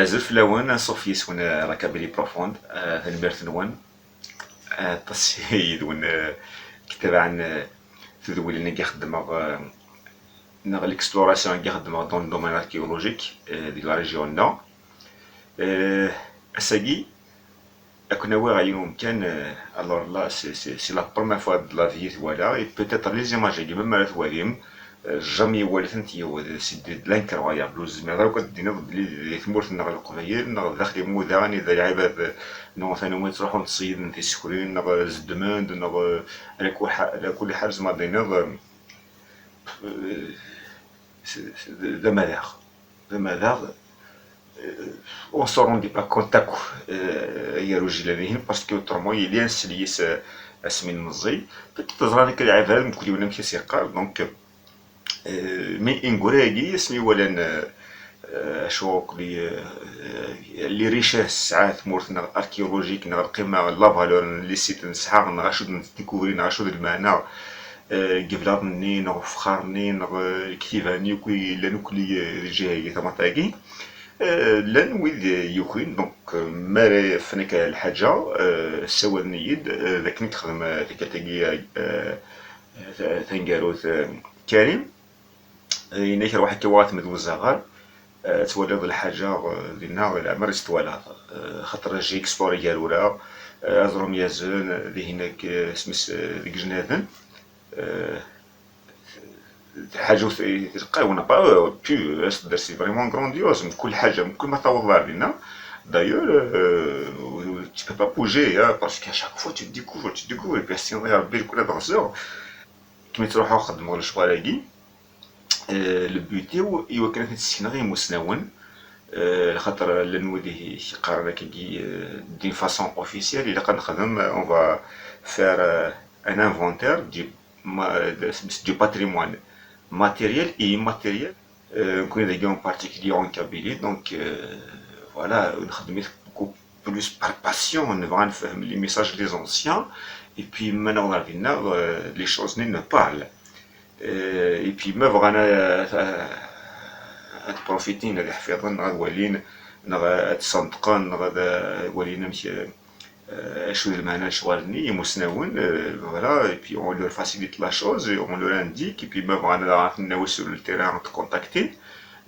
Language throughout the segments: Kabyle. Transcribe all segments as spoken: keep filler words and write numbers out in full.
Azul fell-awen, anṣuf yes-wen, eh, La Kabylie Profonde, eh, tanemmirt-nwen. Eh, aṭas yid-wen, eh, i itabaɛen, eh, tedwilin i xeddmeɣ, eh, neɣ l'exploration i xeddmeɣ dans le domaine archéologique, eh, di la région-nneɣ. Eh, ass-agi, ad ken-awiɣ ɣer yiwen umkan, euh, alors là, c'est, c'est, c'est la première fois de la vie i t-walaɣ, et peut-être les images-agi, même ara twalim, euh, jamais iwala-tent yiwet, c'est de, de l'incroyable, ur tezmireḍ ara akk ad d-tiniḍ belli di tmurt-nneɣ n Leqbayel, neɣ daxel imudaɣ, anida lɛibad, euh, neɣ tanumi ttruḥun ttṣeyyiden tisekrin, neɣ, euh, zeddmen-d, neɣ, euh, ala kul ḥa-, ala kul ḥal, tzemreḍ ad d-tiniḍ, euh, euh, c'est, c'est de, de madaɣ. D amadaɣ, euh, on se rendait pas compte akk, euh, gar ujilal-ihin, parce que autrement, yella nsel yes, euh, asmi nmeẓẓi. Peut-être ẓran akka lɛibad, mkul yiwen amek i s-yeqqar, donc, euh, mais ingura-agi, asmi walan, euh, euh, acu akk les, euh, les richesses tesɛa tmurt, neɣ archéologique, neɣ lqima, la valeur n les sites nesɛa, neɣ acu d-nedécouvrir, neɣ acu d lmeɛna, euh, n yeblaḍen-nni, neɣ ufexxar-nni, neɣ, euh, lektiba-nni akk i yellan akk li, euh, di lǧiha-agi, tameṭṭut-agi. Euh, llan wid, euh, yukin, donc, euh, mi ara fen akka lḥaǧa, euh, ssawalen-iyi-d, euh, d akken i yexdem, euh, tikkelt-agi, euh, ta-, taneggarut, euh, Karim. Eh, yenna-k rwaḥ akka waɣ tmed uzaɣar, eh, twaliḍ lḥaǧa, eh, dinna, leɛmer i tt-twalaḍ. Eh, xaṭer j'ai exploré Garura, eh, Aẓrum Yazen, eh, dihin ak, eh, isem-is, eh, deg Jnaden. Eh, lḥaǧa ur t-, tleqqa, on n'a pas, euh, pu, eh, c'est vraiment grandiose, mkul ḥaǧa, mkul ma tawḍeḍ ar dinna. D'ailleurs, euh, tu peux pas bouger, hein, parce qu'à chaque fois tu découvres, tu découvres, et puis ass-nni, ya Rebbi, kul ad ɣzeɣ. Kem-, ttruḥuɣ xeddmeɣ lecɣal-agi. Eh, le but-iw i wakken ad t-id-sekneɣ i yimusnawen, eh, lxaṭer llan wid i k-, yeqqaren akkagi, eh, d'une façon officielle, ilaq ad nexdem, eh, on va faire, eh, un inventaire du ma-, de, du patrimoine matériel et immatériel, eh, nekkni dagi en particulier en Kabylie, donc, eh, voilà, nxeddem-it beaucoup plus par passion, nebɣa ad nefhem les messages des anciens, et puis ma naweḍ ar dinna, eh, les choses-nni nous parlent. Eh, et puis ma bɣan ad, ad, ad profitin, ad ḥfiḍen, neɣ ad walin, neɣ ad ṣenṭqen, neɣ ad, ad walin amek, eh, acu d lmeɛna n lecɣal-nni, imusnawen, eh, voilà, et puis on leur facilite la chose, et on leur indique, et puis ma bɣan ad aɣ-ten-nawi sur le terrain, ad contacter.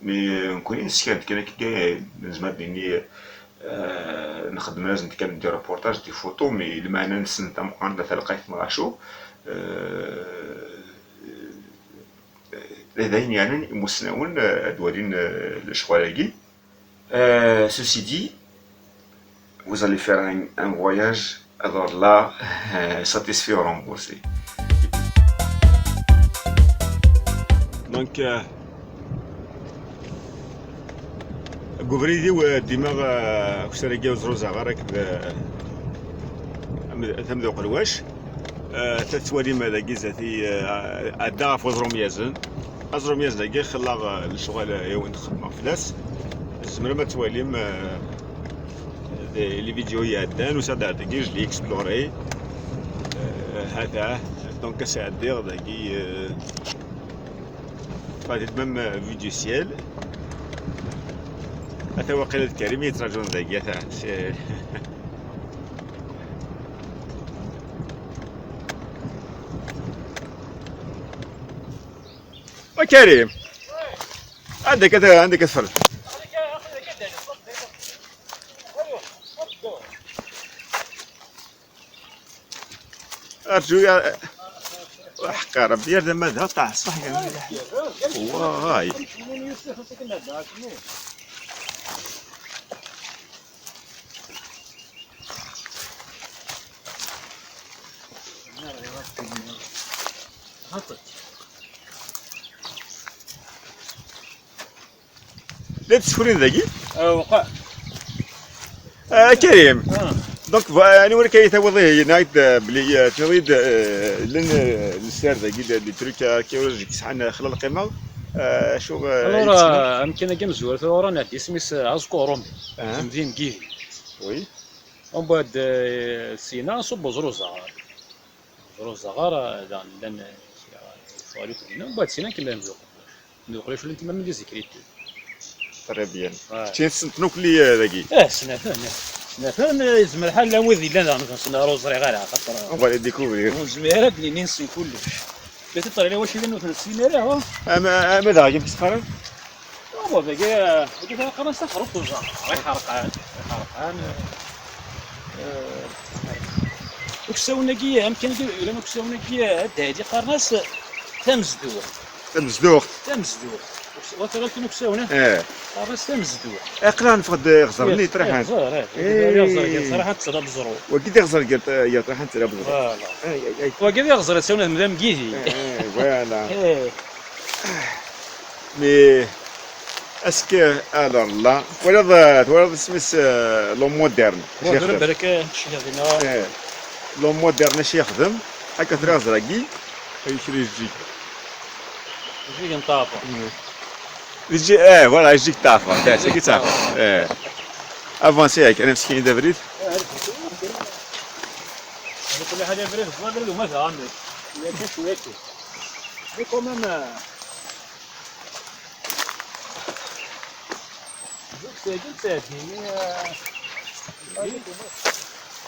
Mais, eh, nekkni neskan-d kan akka, eh, nezmer ad d-nini, eh, nxeddem-asen-d kan des reportages, des photos, mais lmeɛna-nsen tameqqrant d talqayt neɣ acu, eh, d ayen yeɛnan imusnawen, eh, ad walin, eh, lecɣal-agi. Euh, ceci dit, vous allez faire un, un voyage, alors là, euh, satisfait ou remboursé. Donc, euh, deg ubrid-iw, euh, dima, euh, akessar-agi ur ẓruzaɣ ara akked, euh, am-, tamda uqelwac. Euh, tettwalim dagi zdat-i, euh, ɛeddaɣ ɣef uẓrum yazen. Aẓrum yazen-agi xellaɣ, eh, lecɣal, eh, i wen-xedmeɣ fell-as. Tzemrem ad twalim, eh, di les vidéos iɛeddan, usiɣ-d ar dagi, je l'ai exploré. Eh, hata, donc ad s-ɛeddiɣ dagi, eh, pas de même, eh, vue du ciel. Ata waqila d Karim i yettraǧun dagi, ata. C'est A Karim, عندك، عندك تفرج. أرجو يا، حق ربي، يا زعما هذا طاح، صح يا ولد. والله. La d-ssefrin dagi? Ah, waqil. Ah, Karim. Ah. Donc, va-, anwa akka i tawiḍ ihi, yenna-ak-d, eh, belli, eh, tiḍ-id, eh, llan, eh, lsar dagi, des, des trucs archéologiques sɛan, eh, xla lqima. Eh, acu, eh, Alors, eh, amkan-agi amezwaru tura ur nɛeddi isem-is, eh, Azkurum. Ah. Temdin n Yidir. Oui. Umbeɛd, eh, syin-a nṣubb uẓru zaɣar. Uẓru zaɣar, eh, daɣen llan, eh, kra, ccɣel akk dinna. Umbeɛd syin-a nkemmel amzuqel. Amzuqel acu llan tamamin di Zikritu. Très bien. Ouais. Keččini tessneḍ-ten akk li, eh, dagi? Eh, ssneɣ-ten. Ssneɣ-ten, eh, yezmer lḥal llan wid yellan daɣen ur ten-ssneɣ ara, ur ẓriɣ ara, xaṭer, eh, on va les découvrir, ur nezmir ad d-nini nessen kullec. Peut-être ala wacu i llan ur ten-nessin ara, ha? Ama, ama daɣ akken i s-qqaren? Oh, dagi, eh, dagi qqaren-as taxruṭ n uẓar. Iḥerqan, iḥerqan, eh, eh, uksawen-agi, amkan-agi, llan uksawen-agi, eh, ad d-ɛidi qqaren-as, eh, tamezduɣt. Tamezduɣt. Tamezduɣt. Uks-, wa tura kan uksawen, eh? Eh. Qqaren-as tamezduɣt. Aql-aɣ neffeɣ-d iɣzer-nni yeṭriḥen. Iɣzer, eh. Eh. Iɣzer, iɣzer, iɣzer, ḥatta d abeẓru. Wagi d iɣzer gar, gar, ṭriḥen d abeẓru. Voilà. Ay, ay, ay. Wagi d iɣzer, ad s-awnen d amgidi. Eh, eh, voilà. Eh. Mais est-ce que, alors là, twalaḍ, eh, twalaḍ isem-is, eh, l'homme moderne, acu yexdem? Moderne, balak, eh, acu yexdem, ah. Eh, l'homme moderne acu yexdem? Akka triɣzer-agi, ay kra yejjig. Yejjig n ṭṭafa. Mm. Yejjig, eh, voilà, yejjig ṭṭafa. Tagi ṭṭafa. Eh. Avancez yak, ana meskin d abrid. Eh, ala kulli ḥal abrid, ẓẓal d umata, amek. Yak, yak, yak. Mais quand même, eh, Zuk tagi ttɛeddi, mi,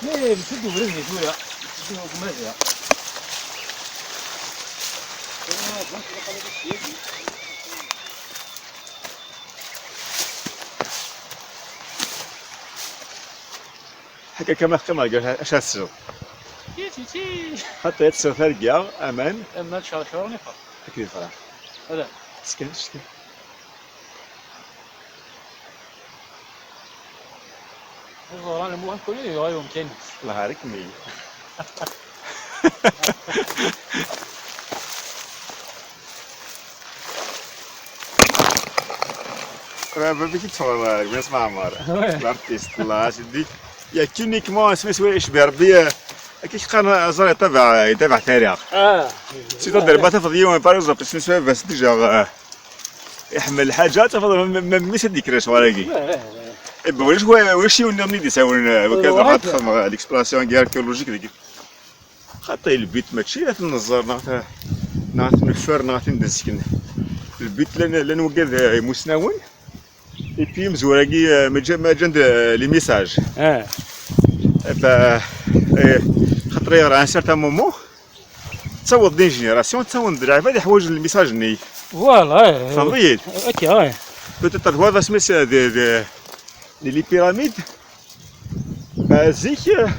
mi, mi, msud ubrid di tura, msud ugmaz-a. Akka kama teqqimeḍ gar acu ad tesseḍ. Ti, ti, ti. Xaṭi ad tesseḍ targa, aman. Aman, cɛer, cɛer, nifeq. Akken yefreḥ. Ala. Sken, sken. Iẓuran lmuhim kul yiwen yuɣal i umkan-is. Allah ibarek-ik. Baba-k i d-teffɣeḍ, gma-s Meɛmer. Ouais. L'artiste, Allah, sidi. Il y a qu'uniquement, isem-is, icbi Rebbi, eh, akka i k-qqaren aẓar yetabaɛ, yetabaɛ tariɣ. Ah. C'est-à-dire, ma tafeḍ yiwen, par exemple, isem-is baba-s déjà, eh, iḥemmel lḥaǧa, tafeḍ m-, m-, mmi-s ad d-yekker ccɣel-agi. Eh, eh, eh. Eh ben, ulac wa-, ulac yiwen nniḍen i d-isawlen, eh, wakka, eh, ad xedmeɣ, eh, l'exploration archéologique deg. Xaṭi, le but mačči ad ten-nẓer, neɣ ad, neɣ ad ten-neffer, neɣ ad ten-d-nesken. Le but llan, llan wigad, eh, imusnawen. Et puis, imezwura-agi, eh, ma ǧa-, ma ǧǧan-d, eh, les messages. Ah. Eh ben, eh, xaṭer, à un certain moment, ttaweḍ-d une génération, ttaweḍ-d lɛibad iḥwaǧen le message-nni. Voilà, eh. Tfehmeḍ-iyi-d? Akka, ouais. Peut-être, twalaḍ asmi s-, de, de, de les pyramides. Ben, zik, eh,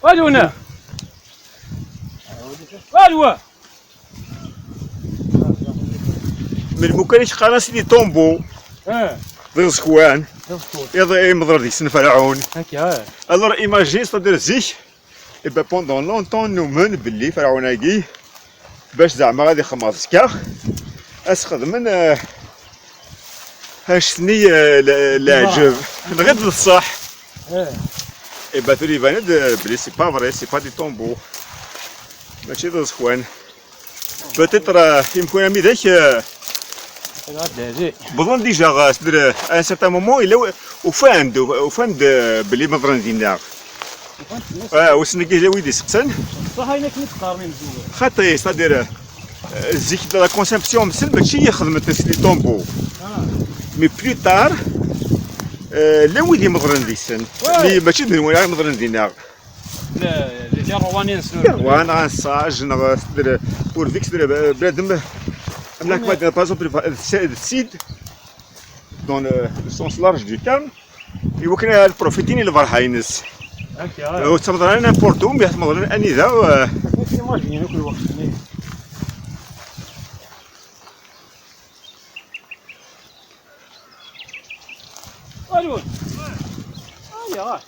Aluna! Alwa! Melmi kan i k-qqaren c'est des tombeaux, eh, d iẓekwan, d iẓekwan, iḍ-, imeḍren deg-sen Ferɛun. Akka, eh. Alors, imagine, c'est-à-dire zik, eh ben, pendant longtemps, numen belli Ferɛun-agi, bac zeɛma ad ixemmeɣ azekka, ad s-xedmen, eh, anect-nni, eh, le-, leɛǧeb. Nɣiḍ d ṣṣeḥ. Eh. Eh ben, tura iban-d, eh, belli c'est pas vrai, c'est pas des tombeaux. Mačči d iẓekwan. Peut-être, euh, imkun am widak, euh, wwḍen déjà, euh, c'est-à-dire, euh, à un certain moment, yella w-, ufan-d, ufan-d, euh, belli meḍren dinna. Ah, wissen agi yella wid iseqsan. Ṣṣeḥ ayen akken i teqqarem imezwura. Xaṭi, c'est-à-dire, euh, zik la conception-nsen mačči i xedmen les tombeaux. Ah. Mais plus tard, euh, llan wid imeḍren deg-sen. Ouais. Mais mačči d nwen ara imeḍren dinna. Le, le, les rois, bien sûr. Les rois, neɣ sage, neɣ, c'est-à-dire, pour vexer, euh, bnadem, am la, par exemple, le, le cid, dans le, le sens large du terme, iwakken ad profitini lferḥ-ines. Akka, ah. Ur ttmeḍlen ara n'importe où, mais ttmeḍlen anida, euh. Imagine akk lweqt-nni. Alun. Aya.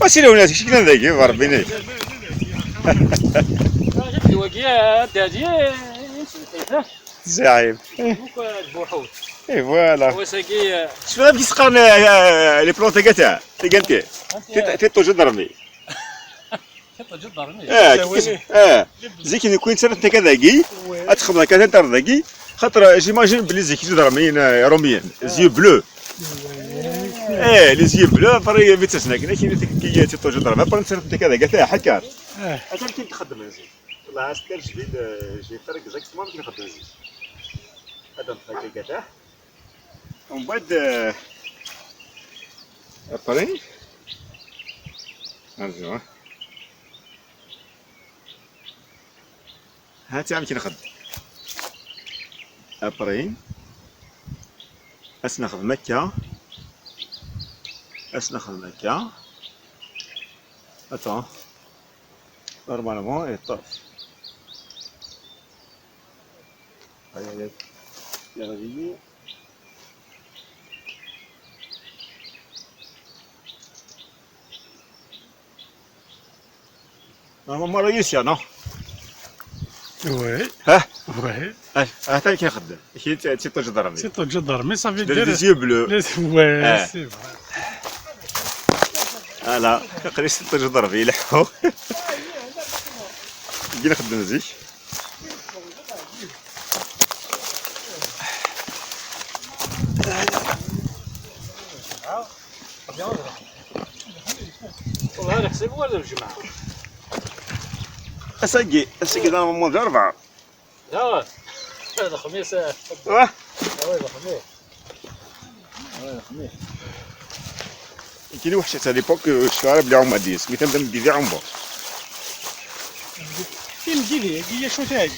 Wasi lawan-is, kečč kan dagi, ɣer Bini. Wagi, a Dadi, eh, Zaɛim. Eh. Buḥut. Eh, voilà. Wis-agi, eh, tecfiḍ amek i s-qqaren, eh, eh, les plantes tagata, tiganti? Anti, ti-, eh, tiṭ uǧadarmi. Tiṭ uǧadarmi. Eh, eh, zik nekwi nettarra-ten akka dagi, ad txedmeḍ akka tantar dagi, xaṭer, eh, j'imagine belli zik uǧadarmi, eh, Iṛumyen, les yeux bleus. Eh, les yeux bleus, après, il y avait ça, c'est qui, qui, qui, qui, toujours dans la même, après, c'est le cas, gars, c'est un hacker. Eh. Attends, qui te خدم, vas-y. Là, c'est le, je vais, euh, je vais faire exactement ce qu'il a fait. Attends, ça, gars, là. On va de, après, vas-y, hein. هانتي عملت نخدم. ابري، اسنخدم هكا، اسنخدم هكا. اتون، نورمالمون يطفي. هيا، هيا. يا غزيزي. Normalement, réussi, non? Oui. Hein? Oui. Ah, attends, qui خدم. Qui, c'est, c'est toujours dormi. C'est toujours dormi, ça veut dire. Les yeux bleus. Les, ouais, c'est vrai. Voilà. C'est toujours dormi, il est haut. Qui خدم زيك. والله نحسب ولا الجمعة. اساكي، اساكي دار مو جربة. لا، هذا خميس. واه. واه، خميس. واه، خميس. كاين واحد شتا ليبوك، الشوارع بلي عمر ديس، مثلا بدا مديدي عمر. فين مديدي؟ هي شو تاجي؟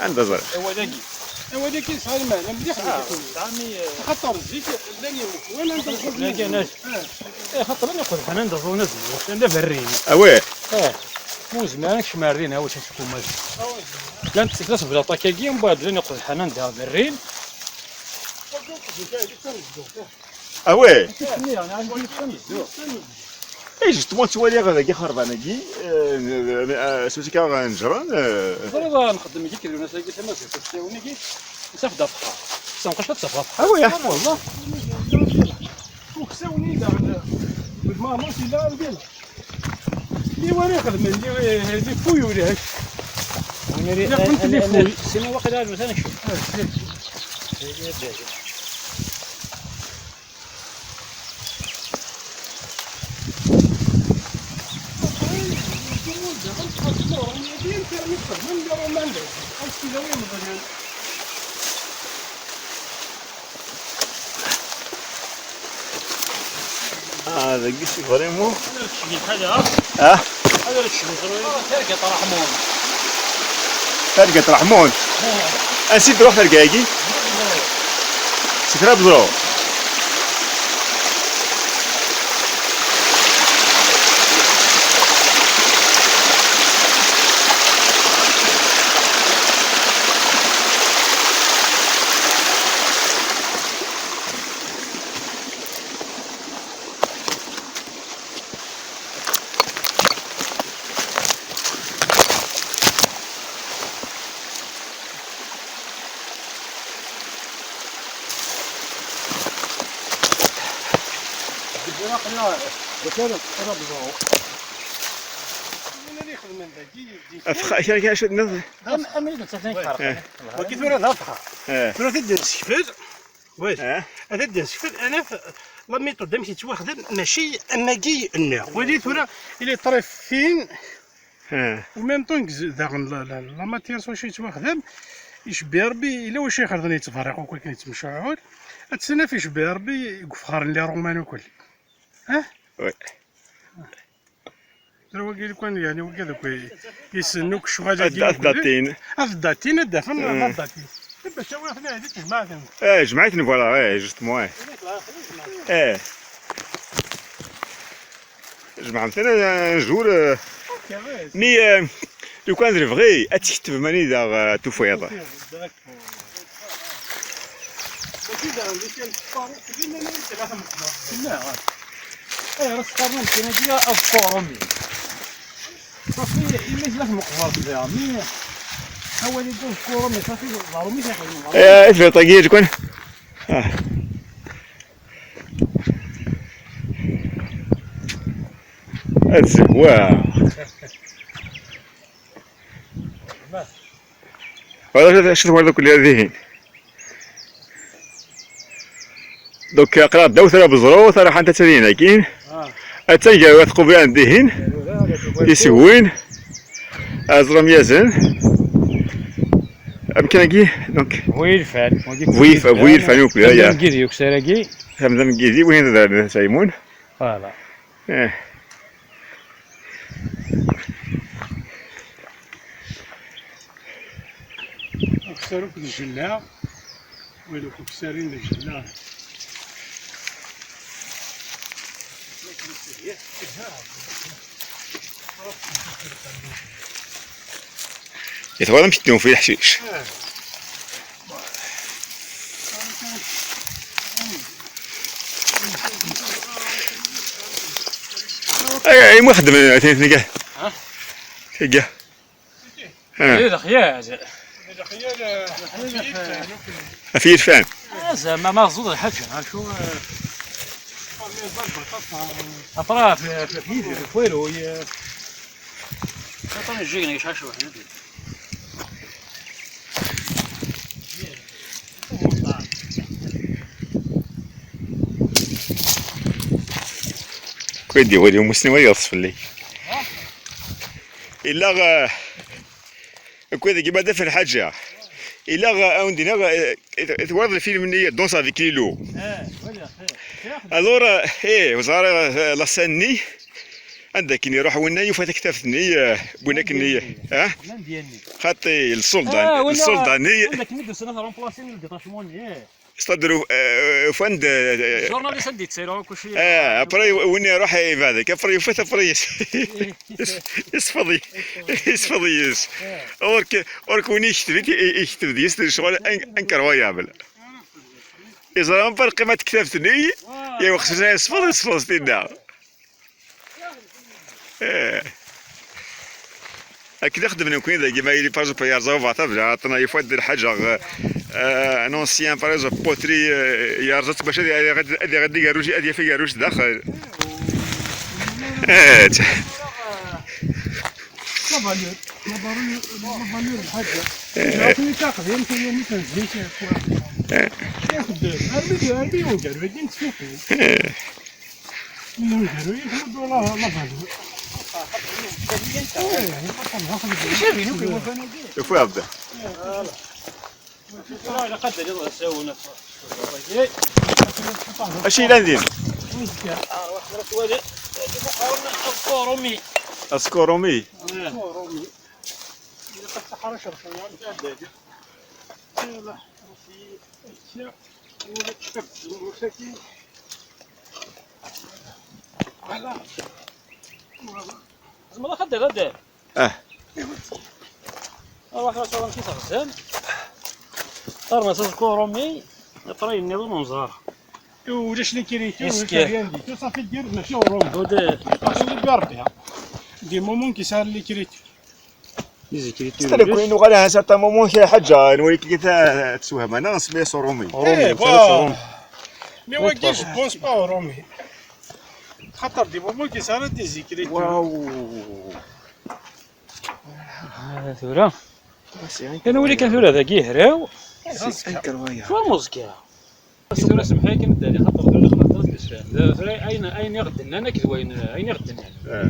عندها زرع. هو داكي. هو داكي صار ما، لا مليح آه، داكي. طعمي، آه. خاطر الزيت، لا، لا، لا، لا. آه. إيه، خاطر أنا نقول حنا ندرو ناس، لا برين. أوي. إيه. مو زمان، كش مارين، هاو شنو تكون ماشي. لا، نتسكت بلا طاكاكي، ومن بعد لا نقول حنا ندير برين. أوي. إيه، جوستومون، توالي غير داكي خربانة كي، آه، آه، سوتي كا غنجران، آه. ضروري نخدم كي كيلو ناس كي تما زيت تساوني كي. صافي دافخة. صافي نقاش تصافى. أوي. والله. وكساوني لا. بالماما سي لا ندير. لي وين يخدم لي، لي فوي ولا هاش؟ أنا ري-، لا، كنت أنا، لي أنا، فوي. سينو واقيلا عجبتها نشوف. آه، سي. هذا قشي فريمون. هذا الشيء هذا. اه. هذا الشيء. ترقة رحمون. ترقة رحمون. انسي تروح ترقاكي. سكرة بزرو. أفخ-، كان، كان شو النظر؟ أم-، أمريكا تسعين فرق. إيه. وكي تقول هذا أفخر. إيه. تقول تدير سكفل. واش؟ اه. هذا الدهن شوف انا ف-، لا ميثود اللي تتواخدم ماشي اماكي النوع. ولي ثورة الى طريف فين. اه. وميم طون كز-، داغن لا، لا، لا ماتير سوا شي يتواخدم. يشبي ربي الا واش يخرجني يتفرق وكل كان يتمشى عود. اتسنى في شبي ربي يقفخر لي رومان وكل. ها؟ وي. ترى وقيل كان يعني وقيل كوي يسنوك شغل هاد، هاد داتين. هاد داتين، هاد دافن، آه. هاد داتين. تبا شاور في هذيك جماعة. اه، جمعتني فوالا، اه، جوستمون، اه. اه. جمعتنا نزور، اه. مي، اه، لو كان فغي، اتكتب ماني دا، اه، توفيض. لا، ايه، راس قرنان كاين هادي الفورومي. صافي، إلا جا مقبر فيها، مي حوالي دوز كورومي، صافي، ضروري مش يحلو. ايه، افريقيا كي تكون. اه. الزواق. هذا شوف، شوف هذوك اللي هذه. Donc, aql-aɣ ddaw Tala Beẓrut, ara ḥant ad tadin akkin. Attan gar wat Qubyan dihin, isegwin, aẓram yazen. Amkan-agi, donc, Buyilfan. Bu yilf-, Bu yilfan, ukli, aya. Tamda n Gidi, ukessar-agi. Tamda n Gidi, wihin d Saymun. Voilà. Eh. Ukessar akk d Jella. Win akk ukessar d Jella. I tebɣiḍ amek teddun fi leḥcic? Ay, ay, ma xedmen, atan, atan, Ha? Tga. Ha. Di lexyal. Af yirfan. Ah, zeɛma ma tẓuḍ lḥaǧa, acu, eh, après, fi, fi, fi, fi, fi, fi, Attends, je vais aller chercher. Kwi d-iwali umussni wa yeḍs fell-i. Illa, eh, kwi deg ma d-af lḥaǧa. Illa, eh, a wen-d-iniɣ, eh, twalaḍ lfilm-nni Danse avec les loups? Alors, eh, ur ẓriɣ, eh, la scène-nni, anda akken iruḥ winna yufa taktabt-nni, eh, win akken i, eh? Xaṭi, lṣulḍa, lṣulḍa-nni. Anda akken i d-usan ad remplacen le détachement-nni, eh. C'est-à-dire, euh, ufan-d, euh, journaliste anda yettayla akk uci. Eh, après, win iruḥ ibɛed akka, après yufa-t, après yes-, yes-, yesfeḍ-, yesfeḍ yes. Ork, ork win yekteb, i-, i-, yekteb deg-s d ccɣel in-, incroyable. Yeẓra même pas lqima n tektabt-nni, yew xsef yesfeḍ, yesfeḍ tinna. Eh. Akken i xeddmen nekkni dagi, ma yili, par exemple, yerẓa ubaṭa, bla, aṭna, yufa-d lḥaǧa, eh, un ancien, par exemple, poterie, eh, yerẓa-tt bac ad, ad, ad, ad iɣed igerruj, ad yaf igerruj daxel. Eh, la valeur, la valeur, la valeur lḥaǧa. Eh. Akken i ttaqdim, tayumi tenzil, eh. Ixeddem, armi d, armi yugar, wagi n tsuqin. Eh. Yugar, yugar, la, la valeur. Tufiḍ-d? Acu yellan din? Askurumi. Zemreɣ ad d-rreɣ? Ah. Aruḥ, acu ara nkiseɣ zen. Terna s azekka uṛumi, après yenniḍen unẓar. Ulac likiriti, ulac rien du tout, ça fait dire mačči uṛumi. Ode. Parce que Rebbi, des moments qui ça likiriti. C'est-à-dire que nous, à un certain moment, il y a حاجة, nous, qui est, euh, تسوهم أنا، اسمه صورومي. Uṛumi, eh, voilà. Mais ouais, je pense pas uṛumi. Xaṭer des moments qui ça des écrits. Waouh. Ah, tura. Ah, c'est vrai. Kan wali kan tura dagi hraw. C'est incroyable. Tura semḥ-iyi kan, Dali, xaṭer tura xaṭer d isfan. Tura ayen, ayen i ɣ-d-nnan akked wayen, ayen i ɣ-d-nnan. Ah.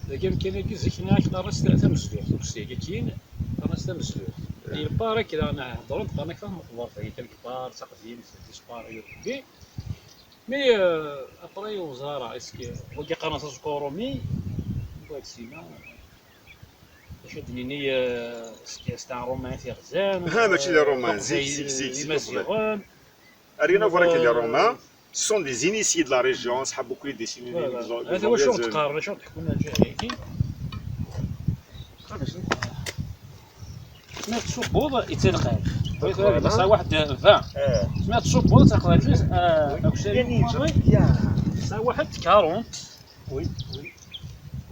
Dagi amkan-agi zik-nni ak-qqaren-as ta-, tamezduɣt, ukessar-agi akkin qqaren-as tamezduɣt. Ah. Yelpar akka daɣen heddren-d qqaren-ak tameqbert-agi quelque part, taqdimt, dispar, yurdi. Mais, euh, après, ur ẓriɣ, est-ce que wagi qqaren-as aẓekka uṛumi, wagi sima, acu ad d-nini, euh, est-ce que c'est un Romain tiɣzan, ha, mačči d Romain, euh, zik, zik, zik, zik, Imaziɣen. Rien à voir avec les Romains. Ce sont des initiés de la région, أصحاب كل des initiés. Voilà. Hada wacu ɣ-d-qqaren, acu ɣ-d-ḥekun lǧahikin. Ma tṣubbuḍ, yettelqay. Voilà. Tesɛa waḥed vingt. Eh. Ma tṣubbuḍ, taqbaylit, eh, akessar, ya. Tesɛa waḥed quarante. Oui, oui,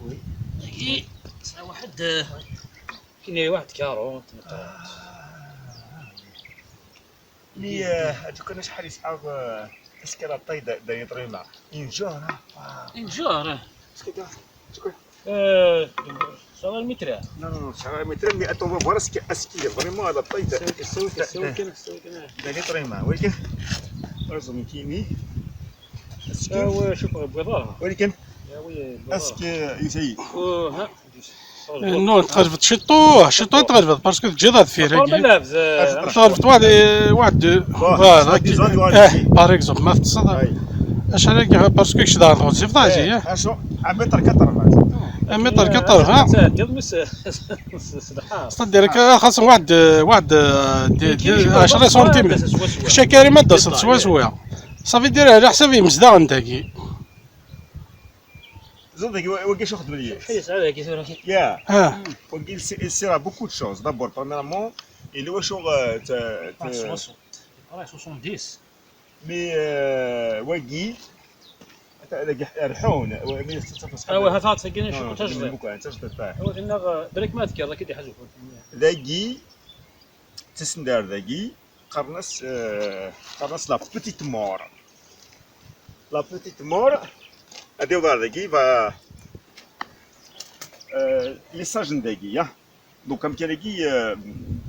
oui. Dagi, tesɛa waḥed, eh, kini waḥed quarante, ah. Mais, euh, tu connais شحال يسحق, euh, est-ce que la taille de, de notre humain? Une jour, hein? Une jour, hein. Est-ce que tu, tu connais? Euh, ça va le mettre. Non, non, non, ça va le mettre, mais attends, on va voir est-ce que, est-ce qu'il est vraiment à la taille de, c'est, c'est, c'est, de, de notre humain, oui. Arẓem nekkini. Awi, cukkeɣ yewwiḍ ara. Walikan. Awi, yewwiḍ ara. Est-ce que ça y est? Uh, ha. Non, tɣelbeḍ ciṭuḥ, ciṭuḥ tɣelbeḍ, parce que teǧǧiḍ ad fir Aqerma agi. lɛebd. Acu Tɣelbeḍ waḥd, waḥd, Bon, voilà, ça, déjà, eh, voilà, ici. Par exemple, ma teṭṭseḍ, Aïe. acḥal agi, parce que kečč daɣen tɣelbeḍ agi, eh. Acu, un mètre quatre-vingts. Un mètre quatre-vingts. Tɛeddiḍ mi s-, s-, s-, s-, s-, C'est-à-dire que xas waḥd, waḥd, des, des, عشرة centimes. Kečč a Karim ad d-taseḍ swaswa. Ça veut dire, ɛla ḥsab yimezdaɣen dagi. Ẓid dagi, wa-, wagi acu xedmen yis? Acḥal yesɛa dagi tura? Ya, Ah, wagi il sert, il sert à beaucoup de choses. D'abord, premièrement, il est au jour, euh, t-, t-, Ah, soixante. Ah, soixante-dix. mais, euh, wagi, ata-, dagi rḥun, wa-, mais c'est pas Ah, ouais, هذا تسقينا Non, شو non, تجري. beaucoup, hein, ça, je peux pas. هو إنه درك ما أذكر، لكن يحزو. Dagi, تصندار dagi, قرنس، آه، قرنس la petite mort. La petite mort, هذا يوضع dagi, va, euh, les sages dagi, ya. Donc, comme qu'il dit, euh,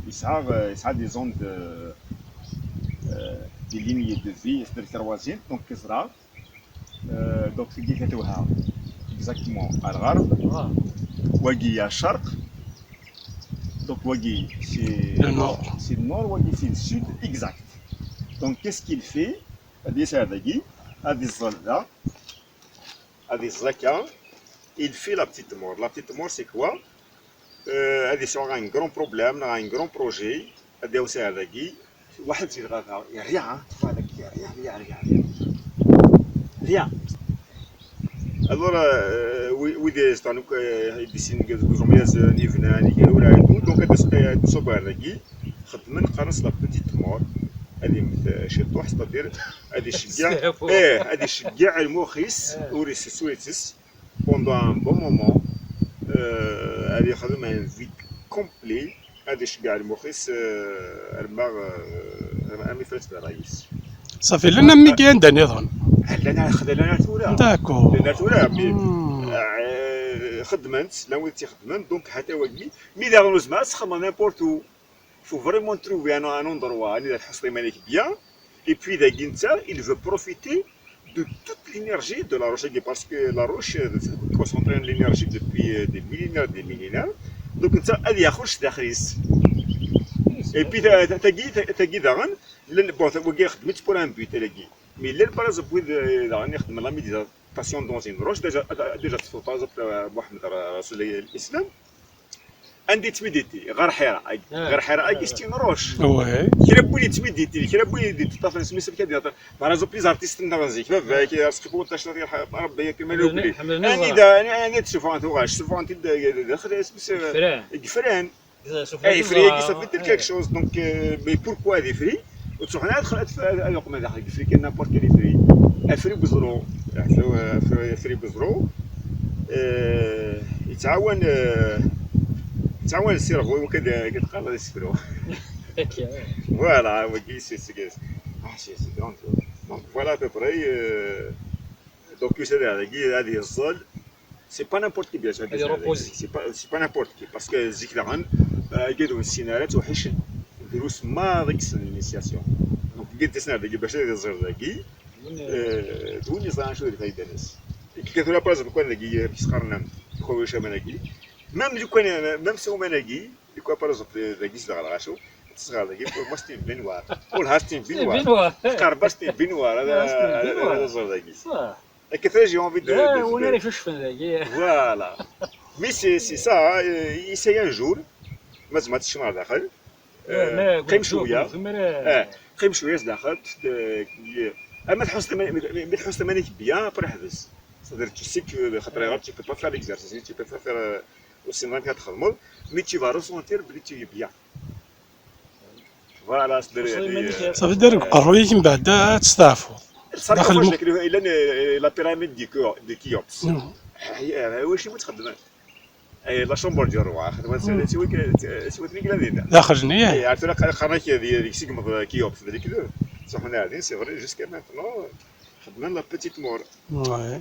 il sera, euh, il sera des zones de, euh, des lignes de vie, c'est-à-dire troisième, donc, كزرع. Euh, donc, c'est dit, exactement, à الغرب. آه. Wagi, à الشرق. Donc, wagi, c'est Le nord. C'est le nord, wagi, c'est le sud, exact. Donc, qu'est-ce qu'il fait? هذا يسعى dagi, هذا الزلة، هذا الزكا، il fait la petite mort. La petite mort, c'est quoi? Euh, هذا c'est un grand problème, un grand projet. هذا يسعى dagi. واحد في الغابة، يا rien, hein. هذاك يا rien, rien, rien, rien. Rien. Alors, euh, wi-, wid yeẓḍan akk, euh, i d-issin deg uẓemyaz n Ibnan, Igerura, et tout, donc ad as-, ad ṣubber dagi, xedmen qqaren-as la petite mort, ad immet, euh, ciṭuḥ, c'est-à-dire ad iceggeɛ, eh, ad iceggeɛ lmux-is, ur isess, ur itess, pendant un bon moment, euh, ad yexdem un vide complet, ad iceggeɛ lmux-is, euh, arma, euh, arma, arma ifres d ṛṛay-is. صافي، llan am wigi anda nniḍen. Llan ar, llan ar tura. D'accord. Llan ar tura, mais, Hmm. euh, xedmen-t, llan wid tt-ixedmen, donc, ḥatta wagi, mi daɣen ur nezmir ad t-xedmeɣ n'importe où. Faut vraiment trouver un, un endroit, anida tḥusseḍ iman-ik bien, et puis dagi netta, il veut profiter de toute l'énergie de la roche, parce que la roche, euh, concentre l'énergie depuis, euh, des millénaires, des millénaires. Donc, netta ad yaxuc daxel-is. Et puis, ta-, ta-, tagi, ta-, tagi daɣen, llan, bon, wagi xedmen-t pour un but, dagi. Mais llan, par exemple, wid, euh, daɣen ixedmen la méditation dans une roche, déjà, déjà, par exemple, euh, Mohamed Rasoul l'Islam, anda yettmiditi, ɣer Ḥira, ɣer Ḥira, c'est une roche. Ouais. Kra n win yettmiditi, kra n win yettṭṭafen isem-is, amek ad yeɛṭi. Par exemple, les artistes nneɣ n zik, baba-k, Arezqi Buṭac, ad yerḥem Rebbi, akken ma nukli. Ḥemmlen Anida, anida ttessufɣen tuɣac, ssufɣen-t-id daxel isem-is, Ifran. Deg Ifran. Ay, Ifri, ça veut dire quelque chose. Donc, euh, mais pourquoi ad ifri? Ur ttruḥun ara ad, ad, ad uqmen daxel, ifri kan, n'importe quel ifri. Afri n weẓru. Afri, afri, afri n weẓru. Euh, yettɛawan, euh, yettɛawan le cerveau, akken ad, akken ad teqqareḍ ad isefru. Voilà, wagi, c'est, c'est, ah, c'est, c'est grand. Donc, voilà à peu près, euh, donc, yusa-d dagi, ad yeẓẓel. C'est pas n'importe qui, bien sûr. Ad irupuzi. C'est pas, c'est pas n'importe qui, parce que zik daɣen, euh, igad ur nessin ara, ttweḥḥicen. Drus maḍi i yessen l'initiation. Donc, igad ttasen ar dagi bac ad iẓer dagi, euh, d win yeẓran acu d lfayda-nnes. Kika tura, par exemple, kan dagi, euh, kis qqaren-am, xo icaman-agi. Même lukan, même si uman-agi, lukan, par exemple, dagi zedɣeɣ lɣacu, tesɣer dagi, pour moi, c'est une baignoire. Pour lha, c'est une baignoire. Baignoire. Teqreb-as, c'est une baignoire. Ad, Ah, c'est une baignoire. Ad iẓer dagi. صح. Akka tura, j'ai envie de, لا، de, وين de- راه يشوف هذا؟ Voilà. Mais c'est, c'est ça, hein, euh, essaye un jour. ما زعما تشمع داخل. لا، قيم شوف، شوية. شوف، ما راه- قيم شوية داخل. آه، ما تحوس تما-، ما تحوس تمانيك بيان، après حبس. C'est-à-dire, tu sais que خاطر غير tu peux pas faire l'exercice, tu peux pas faire, euh, aussi loin que تخدمض, mais tu vas ressentir بلي tu es bien. Voilà, c'est-à-dire, وصلي يعني, مانيش- صافي، دير قرويك من بعد تستعفو. صافي، داخل فاش المخ. داك ال-، لا، لا، la pyramide de Khéo-، de Khéops. هي، هي، واش هو تخدم؟ إيه، la chambre du roi. خدمة سي، سي وين ك-، سي وين كلا دينا. داخل جنيه. إيه، عرفت، أنا قريت هذه، هذيك سيك مض-، Khéops، هذيك دو. صح، هنا هذه، c'est vrai, jusqu'à maintenant، خدمنا la petite mort. Ouais.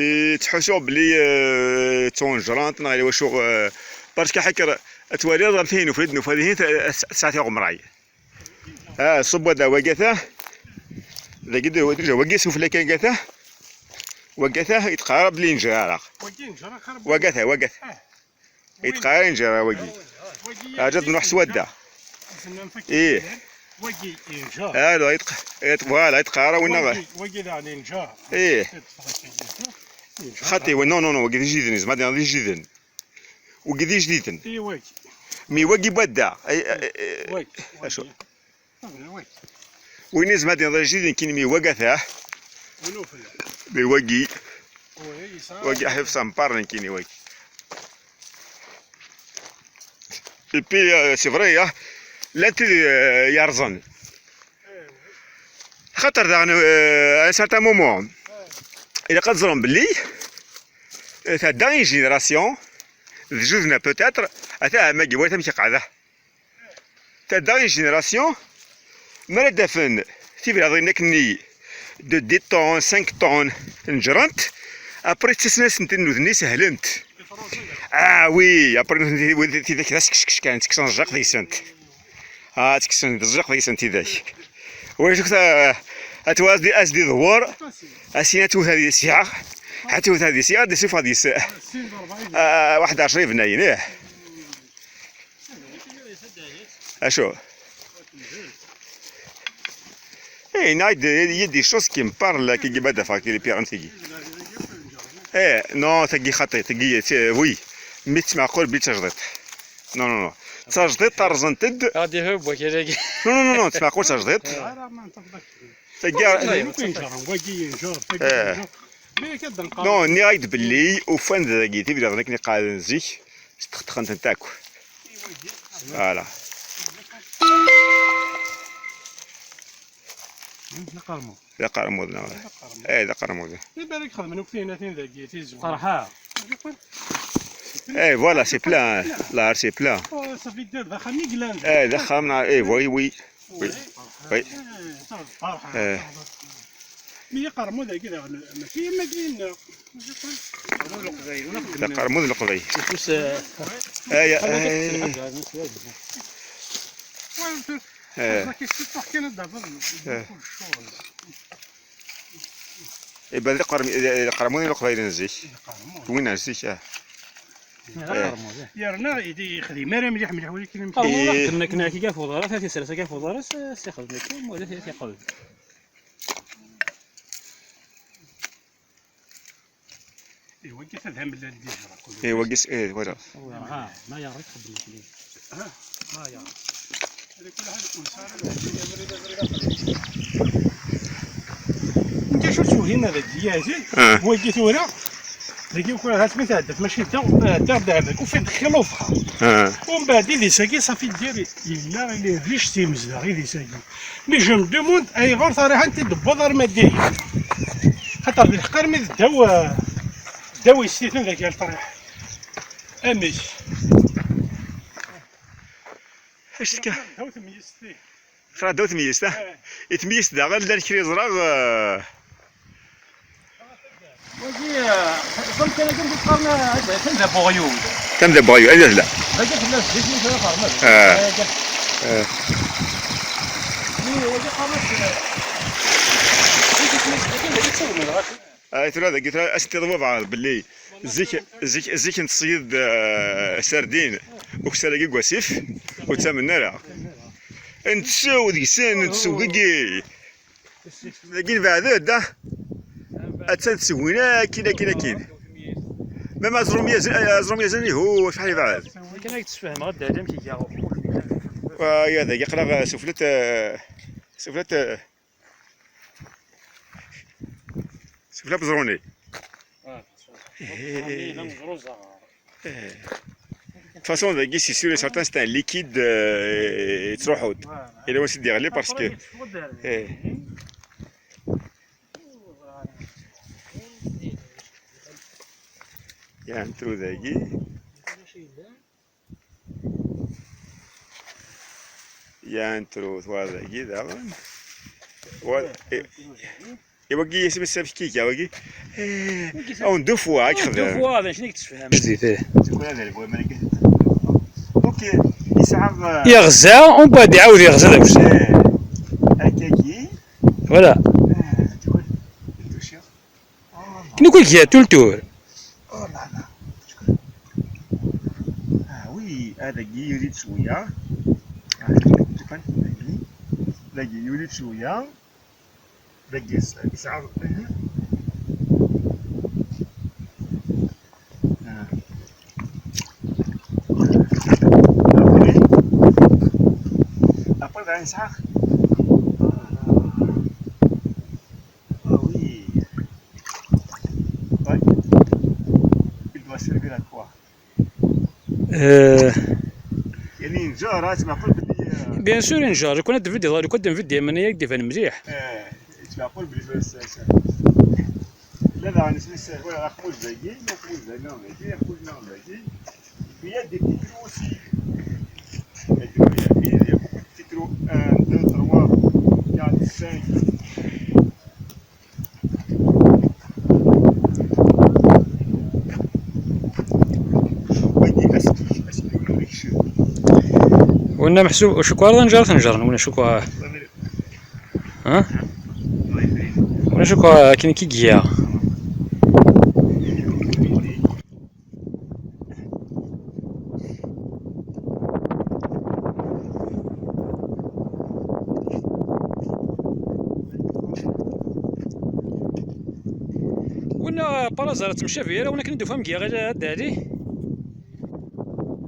Eh, ttḥussuɣ belli, eh, d tunejrant neɣ yella wacu, eh, parce que ḥakker ad twaliḍ am tihin ufrid n ufad ihin tesɛa tiɣemray. Ah, ṣubb wada wagata. Dagi d wagi sufella kan gata. Wagata yetqara belli yenjer ara. Wagi yenjer axir. Wagata, wagata. Ah. Yetqara yenjer ara wagi. Wagi. Aǧa ad nruḥ s wadda. Ih. Wagi yenjer. Ah, la, yetq-, yetq-, voilà, yetqara winna. Wagi, wagi daɣen yenjer. Ih. Yetqara yenjer. Xaṭi, wa, non, non, non, wagi d ijdiden, zma d ijdiden. Wagi d ijdiden. Mi wagi n wadda. Acu? Win izma d ijdiden kini mi wagata. Mi wagi. Wagi ḥif sampar n kini wagi. Et puis, euh, c'est vrai, hein, llan tid, euh, yerẓen. Xaṭer daɣen, euh, à un certain moment, ilaq ad ẓren belli, euh, tɛedda une génération, d judna peut-être, ata ɛemma-gi, wayt amek iqeɛda. Tɛedda une génération, mi ara d-afen tibraḍin akkenni de dix tonnes, cinq tonnes, neǧrent, après ttasen-asent nutni sehlent. Ah oui, après nutni tidak d askeckeck kan, ttekksen zzaq deg-sent. Ah, ttekksen zzaq deg-sent tidak. Wajek ta, at wa as-d-, as-d-iḍewwer, asin ad twet ad yesɛa, ad twet ad yesɛa, ad d-isuf ad yesɛa. Ah, waḥed ɛecra ibnayen, ih. Acu? Eh, il y a des, il y a des choses qui me parlent, là, qui, qui, qui, qui, qui, eh, non, tagi xaṭi, tagi, c'est, oui. Mi tettmeɛqul bi tajdiṭ. Non, non, non. Tajdiṭ, terẓent-d. Ɣad ihub wakal-agi. Non, non, non, non, tettmeɛqul tajdiṭ. Tagi, non, nniɣ-ak-d belli ufan dagi tibraḍin akken i qeɛden zik, sṭexṭexen-tent akk. Voilà. D aqermud. D aqermud, neɣ? D aqermud. Eh, d aqermud. D balak xedmen akk tiynatin dagi, tizewwa. Ferḥeɣ. Eh, voilà, c'est plein, hein. Là, c'est plein. Oh, ça fait deux, d axxam i yellan. Eh, d axxam, neɣ, eh, oui, oui. Oui. Oui. Eh, ferḥeɣ. Eh. Mi aqermud-agi daɣen, mačči am wagi-nneɣ. D aqermud n Leqbayel. Ufus, eh, aya, aya. Eh. Eh. Iban d iqerm-, d iqermuden n Leqbayel n zik. Win n zik, ah. Eh. Yerna yexdem ara mliḥ, mliḥ, walakin amek. Aqermud, eh, xedmen akken akka ɣef uḍris, ɣef yisres akka ɣef uḍris, eh, s ixedmen akka, wala t-, t-, iqbel. Ihi wagi d amellal n yijraḥ. Ihi wagi s-, eh, voilà. Ha, ma yeɛreq xedmen-t. Ha, ma yeɛreq. Nekk acu ttwehhimeɣ deg yazil, ah, wagi tura, dagi ukur, ha-t mi tɛedda tmacint-a, eh, ddiɣ-d ar dagi, ufiɣ-d xilufha. Ah. Umbeɛd idis-agi, ṣafi diri, yella les riches timezdaɣ idis-agi. Mais je me demande ayɣer tariḥant i d-tewweḍ arma d ihi. Xaṭer d lḥeqq armi d ddaw, eh, ddaw yessi-ten deg yal ṭriḥ. Amek? Acu tekka? Ddaw tmeyyezt-ihi. Xra ddaw tmeyyezt, ah? Eh. I tmeyyezt daɣen llan kra i ẓriɣ, eh. Wagi, eh, ẓem kan akken qqaren, eh, tamda n uɣyul. Tamda n uɣyul, anida tella? Dagi tella, dagi tella ɣer ma. Ah. Dagi. Ah. Wagi qqaren-as, eh, dagi tella, dagi tella, dagi tella. Ay, tura dagi, tura, ad s-tiḍ wabɛaḍ belli zik, zik, zik n tṣeyyed, eh, sardin, ukessar-agi n wasif, ur ttamen ara. Ntsew deg-sen, ntsew dagi. Dagi nbeɛd-d, ah. Attan tsegwin, akin, akin, akin. Même aẓrum yazen, aẓrum yazen, ihu, acḥal yebɛed. Akken ay d-tessefhem, ɣad d amek iga. Wa, ya, dagi aql-aɣ suflet, eh, suflet, eh, Sufella beẓruni. Ah, eh. De toute façon, dagi, c'est sûr et certain, c'est un liquide, euh, yettruḥu-d. Voilà. Et là, on s'est dit, parce que, eh. Il y a un trou dagi. Yan trut wa dagi daɣen. Wa, i, i wagi isem-is amek iga wagi? Eh, awen deux fois, ad yexdem. Deux fois, d acu i k-tessefhem? Jdid, eh. Tewwi ad rbu aman akka. Ok, yesɛa, eh, yeɣza, umbeɛd iɛawed yeɣza d awezɣi. Eh, akkagi. Voilà. Eh, tewwi, tewwi. Kenwi giɣ tultur. Oh là là. Ah oui, ad dagi yuli-d cwiya. Ah, dagi, dagi yuli-d cwiya. Dagi s-, yesɛa. Nesɛa. Ah oui. Ouais. Il doit servir à quoi? Euh, يعني ينجر، ها، تسمع قول بلي، آه، bien sûr ينجر، لو كان هاد الفيديو، لو كان هاد الفيديو من هي يدي فان مليح. آه، تسمع قول بلي فاس، فاس. لا، لا، أنا سميت سير، ولا خموج باقي، ما خموج باقي، ما باقي، خموج ما باقي. Il y a des petits trous aussi. Il y a des petits trous, il y a beaucoup de petits trous. Un, deux, trois, quatre, cinq. ويني أسكي، أسكي ولا ريكشن. وإنا محسوب، شكون هذا نجار تنجر، ولا شكون؟ ها؟ ولا شكون كاين كي جيا؟ ولا بارازار تمشى فيها، ولا كنا ندوفها مقيا غير هاد علي.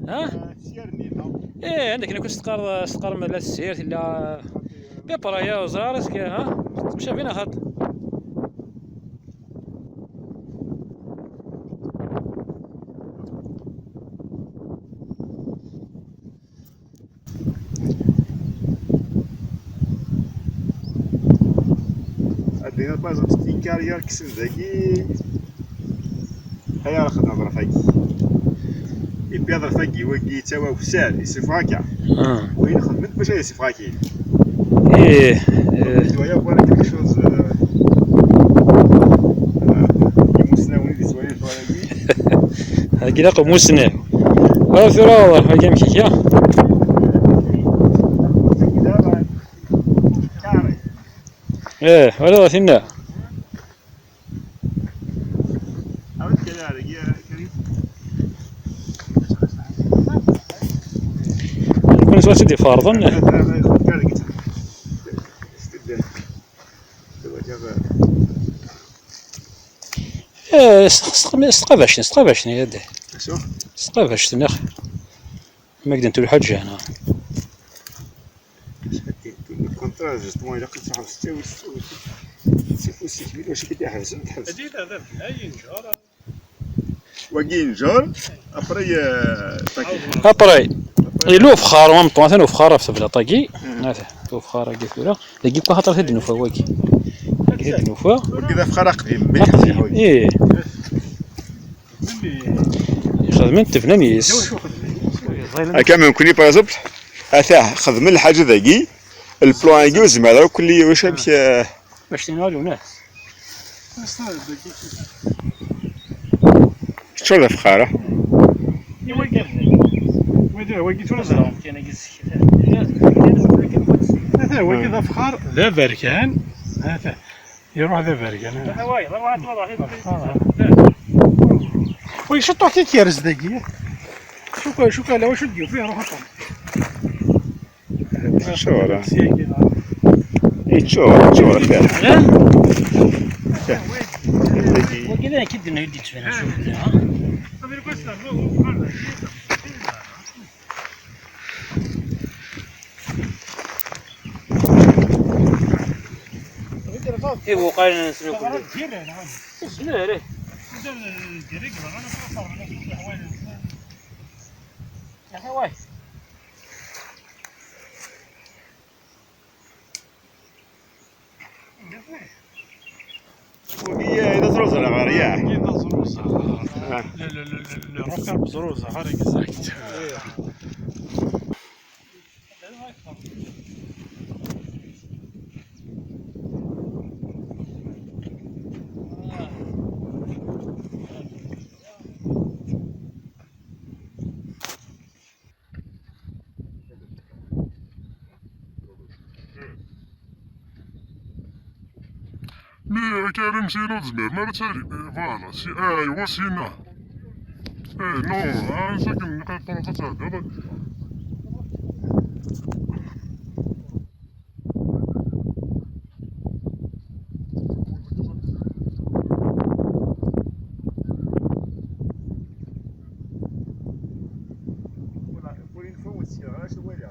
ها؟ ايه، عندك هنا كنت تقار، تقار مالا السير، لا بيبرايا وزرار، اسك، ها؟ تمشى فينا خاطر. هادي باز تكين كارير كسن ذاكي. هيا راه خدمة برا فاكي. إي بيض فاكي وكي توا وسال يسيف هكا. آه. وين خدمت باش يسيف هكي. ايه، ايه. Tu vois, il y a quelque chose, euh, euh, يموسنا وين يسوي شوية. هاكي لا قموسنا. آه، في راه والله، هاكي مشي كيا. ايه، ولا فينا. عاود كذلك يا كريم. كون سوا سيدي فارضا. ايه، استق-، استق-، استقبشني، استقبشني يا دي. شو؟ استقبشتني اخي. ما قدرت نقول حاجة انا. الكونترا جوستمون الا كنت صاحب ستة وستة وستة وستة كيلو، واش كيدير حبس؟ حبس. هذه لا، لا، لا، هي نجارة. وكي نجار، ابري، آه، طاكي. ابري. يلو فخار، وام طواتن وفخار في سبلة طاكي. مم. هذا، وفخار كي ثورة. دقي كو خاطر هاد النوفا واكي. دقي هاد النوفا. وكذا فخار قديم، مليح، مليح. ايه. خدمت تفنانيس. هكا ما يمكن، باغ اكزومبل، هذا خدم الحاجة ذاكي، البلان هاكي وزمالة وكل واش باش تنهار وناس. شو الفخارة؟ ويدي، ويدي، شو الزهر؟ هذا هو كذا فخار، ذا بركان. هذا. يروح ذا بركان. ويشطح كي كيرز داكي. شوف، شوف، لا، واش ندير فيه؟ روح أطلع. شو راه؟ سياكي، لا. إيه، شو، شو راه فيها؟ ها؟ وكذا كي دنا يدي تفينا، شوف، ها؟ إيه، وقال نسلك. لا، لا. يا أخي، واه. وهي إذا زروزة غير، ياه. إذا زروزة. آه. لا، لا، لا، لا، لا، روح كان بزروزة، غير يقصحك. Mais كريم سينو زمير ما بتسالي. Voilà، سي، ايوا سينا. ايه، نو، انا ساكن نقاط طرق تسعة. Pour une fois, on s'y arrache, voilà.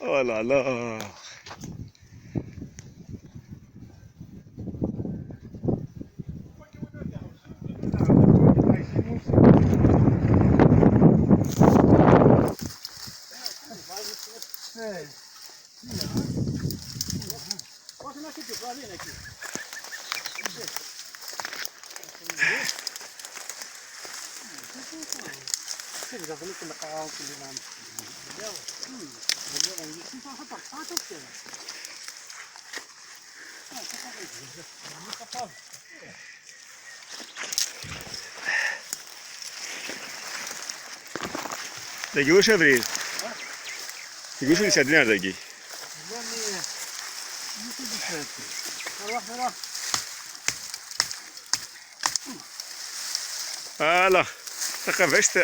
Oh là là. Dagi ulac abrid. Dagi ulac abrid sɛeddan ar dagi. Ala, taqabact.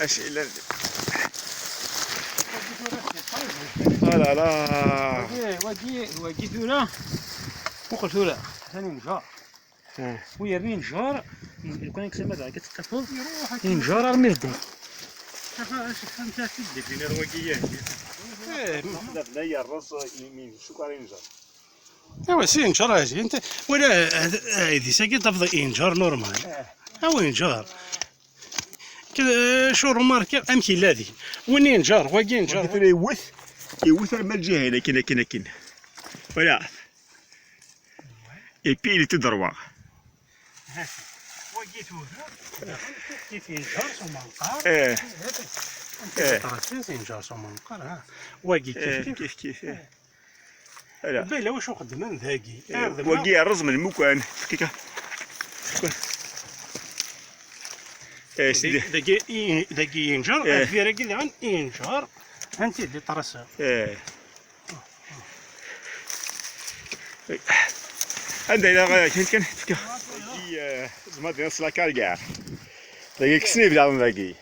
Acu yellan? Ala, ala. Wagi, wagi, wagi tura. Muqel tura. Atan injer. Ah. Wi yerna injer, lukan yekkes ama d akka tettafeḍ, injer armi beddeɣ. Amek ara t-id-definiḍ wagi, yak? Eh, ma d abnay yerreẓ, imi d cukar injer. Awa, si injer, a zi, anta, wala, eh, eh, idis-agi tafeḍ injer normal. Eh. Awa, injer. K-, eh, acu remarkiɣ, amek yella din? Win injer, wagi injer. Wagi tura iwet, iwet arma lǧiha-in, akin, akin, akin. Wala. Et puis il est tout droit. Wagi tura, kif, kif injer s umenqar. Eh. Eh. Aṭas injer s umenqar, ha. Wagi kif, eh, kif. Kif, kif, eh. Ala. Bela wacu xeddmen dagi? Eh, wagi yerreẓ melmukan. Kika. Eh, dagi, sidi. Dagi, i-, dagi injer, eh, deffir-agi daɣen injer. Anti d-iṭṭersa? Eh. Anda yella, eh, kan, kan, kan. Dagi, eh, tzemreḍ ad s la carrière. Dagi kksen ibdaḍen dagi.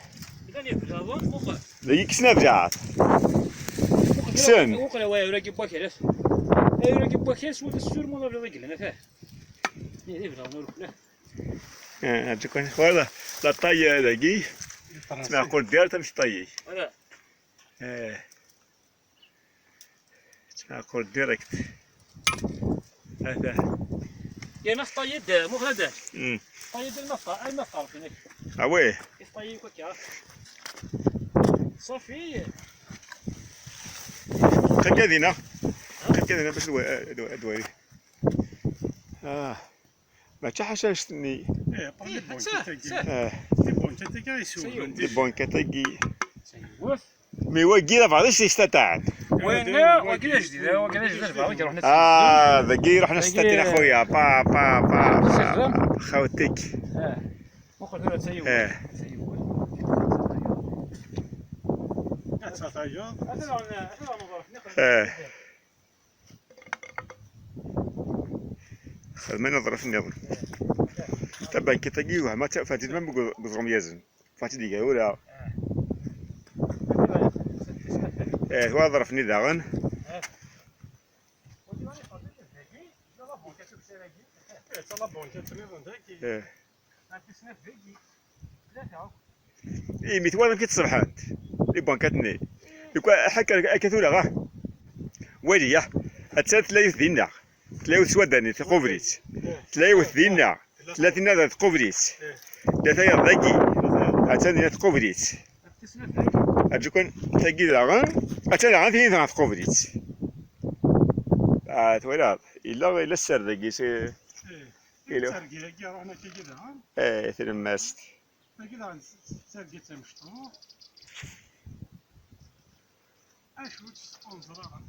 Llan ibdaḍen, muqel. Dagi kksen abjaɛer. Kksen. Muqel, wa, ayura-gi n wakal. Ayura-gi n wakal, s wata ssur, ma d ablaḍ i yellan, ata. Ni d ibdaḍen ur klan. Eh, aǧukan, voilà. La taille, eh, dagi. Ttmeɛqul deg-ar, tamek taille. Voilà. Eh. Ttmeɛqul direct. Ata. Yerna teṭṭayid, muqel hada. Mm. Teṭṭayid alma teṭṭa-, alma teṭṭerf inek. Ah ouais. Teṭṭayid akka. Ṣafi. Qim kan dinna. Qim kan dinna bac ad wa-, ad wa-, ad wali. Ah. Mačči ḥaca annect-nni. Eh, les banquettes-agi. Eh. Les banquettes-agi ay sewwen. Les banquettes-agi. Mais wagi d abeɛḍ i s-yestataɛen. Wagi d ajdid, wagi d ajdid, abeɛḍ i iruḥen ad... Ah, dagi iruḥen ad statin a xuya. Pa, pa, pa, pa. Xawtik. Eh. Muqel tura d tayiwet. Eh. Ad tayiwet. Ad tayiwet. Eh. Xedmen aḍrif nniḍen. Tabankiṭ-agi wehma tafat-id ma deg uẓrum yazen. Fat-id iga ura. Eh, wa aḍrif-nni daɣen. Eh. Imi twalaḍ amek i ttṣebḥent les banquettes-nni. Lukan ḥaca akka tura, ah. Wali, ah. Attan tlayet dinna. Tlayet s wadani, tqubel-itt. Tlayet dinna. Tella tinna da tqubel-itt. Tella tayeḍ dagi. Attan dinna tqubel-itt. Aǧu kan, tagi daɣen. Attan daɣen tin dɣa tqubel-itt. Ah, twalaḍ. Yella, yella sser dagi, si-, yella. Targit-agi ruḥen akkagi daɣen. Eh, tlemmast. Tagi daɣen s-, s-, targit tamecṭuḥt. Acu-tt, ur neẓri ara.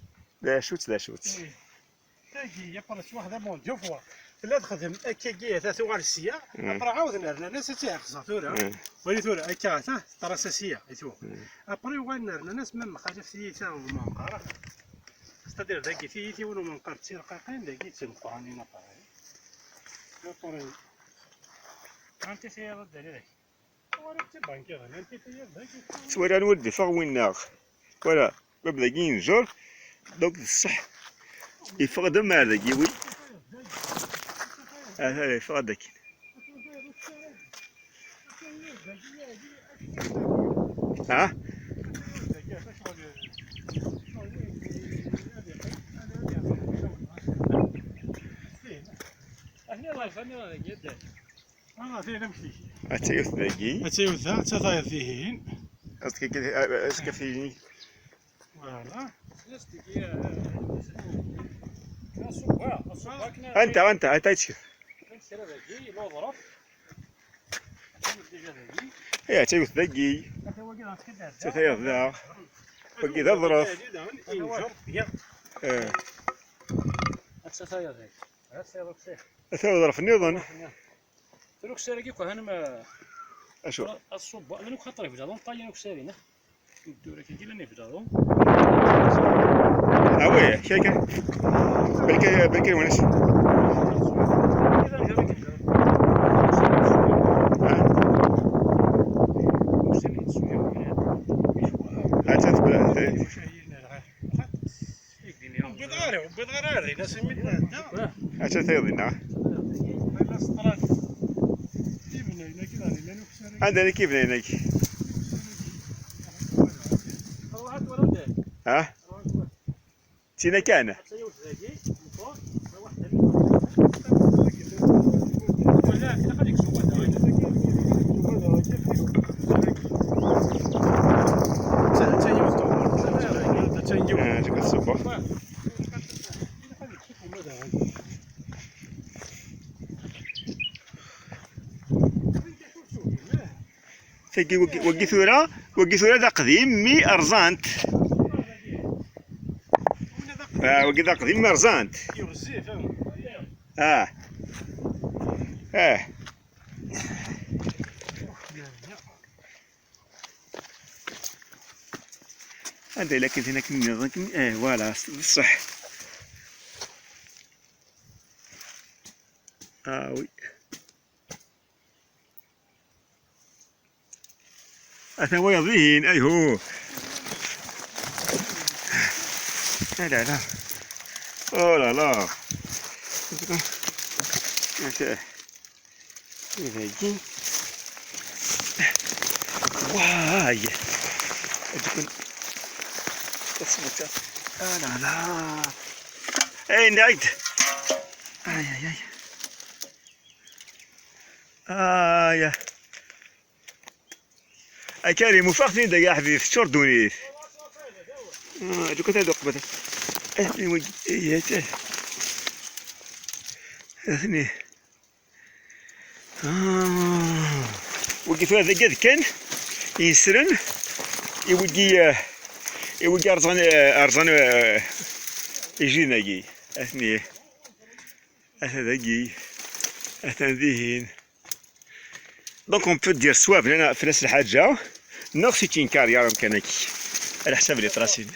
D acu-tt, d acu-tt. Eh. Tagi, après, tettwaxdam en deux fois. Tella texdem akkagi, ata tuɣal sya. Mm. Après, ɛawden rnan-as ad tt-iɛeqẓer tura. Mm. Wali tura, akka, ata, teṭṭer-as sya, i tura. Mm. Après, uɣalen rnan-as, même xalaf tiyita umenqar. C'est-à-dire, dagi, tiyitiwin umenqar d tirqaqin, dagi, d timeqqranin, après. Après, anti tiyaḍ ad d-ali dagi. Ttwaliɣ ur d-iffeɣ winnaɣ. Voilà, bab dagi yenjer, donc d ṣṣeḥ. Yeffeɣ-d am ar dagi, wi. Ata yeffeɣ-d akin. Ha? Ah, tihin amek tigi? Ad tayut dagi. Ad tayut da, ad tayeḍ tihin. Aẓ-k akka, aẓ-k akka tihin. Voilà. Anta, anta, anta i tcef? Iya, ad tayut dagi. Ad tayeḍ da. Wagi d aḍref. Eh. Ad tayeḍ aḍref nniḍen. Acu? Aṣubba, llan akk xaṭer iblaḍen, ṭṭayyen akk sarin, ah. Ddura-agi llan iblaḍen. Ah ouais, kaya kan. Belka, belka wan-as. Ah. Atta tebla. Ur wwiḍ ara, ur wwiḍ ara ar din, asmi d-nɛedda. Atta tayeḍ dinna. Ala s ṭṭrad. Ibnayen-agi, d llan ukessar-agi. Anda-yak ibnayen-agi? Ha? Tina kan. Ah, je vois ça. Tagi, wagi, wagi tura, wagi tura d aqdim mi rẓant. Ah, wagi d aqdim mi rẓant. Ah. Ah. Anda yella akken tin akken nniḍen akken, eh, voilà, d ṣṣeḥ. Ah oui. Atan wayeḍ dihin, ayhu. Ala, ala. Oh là là. Ata. Dagi. Waay. Ata. Ah là là. Ay, nɛid. Ay, ay, ay. Ay, ay. A Karim, ufaɣ-ten-id, ay aḥbib, teččur ddunit. Ah, lukan ad uqbel. Eh, eh, wagi, eh, eh, eh. Atni. Ah. Wagi tura d agad kan, yesren, i wagi, eh, i wagi rẓan, eh, rẓan, eh, ijiden-agi. Atni. Atan dagi. Atan dihin. Donc on peut dire soit bnan fell-as lḥaǧa, neɣ c'est une carrière amkan-agi, ɛla ḥsab les tracines.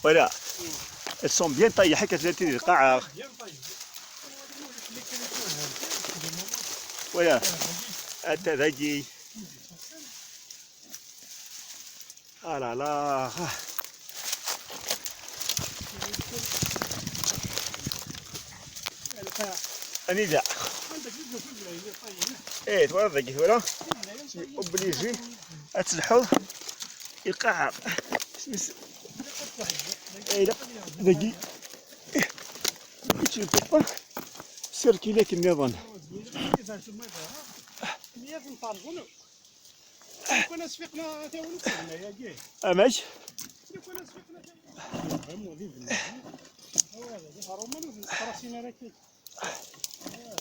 Voilà. Elles sont bien taillées, ḥaca tella tidi lqaɛa. Voilà. Ata dagi. Ah là là. Anida? Eh, twalaḍ dagi tura? Obligé ad telḥuḍ i lqaɛa. Isem-is? Eh, la, dagi. Eh, tu peux pas circuler akken nniḍen. Lukan as-fiqna tawil n tgna-agi. Amek? Lukan as-fiqna tawil n tgna. Vraiment, d ibna. Awal, d iḥruman ur ten-ttqrasin ara akka. Awal.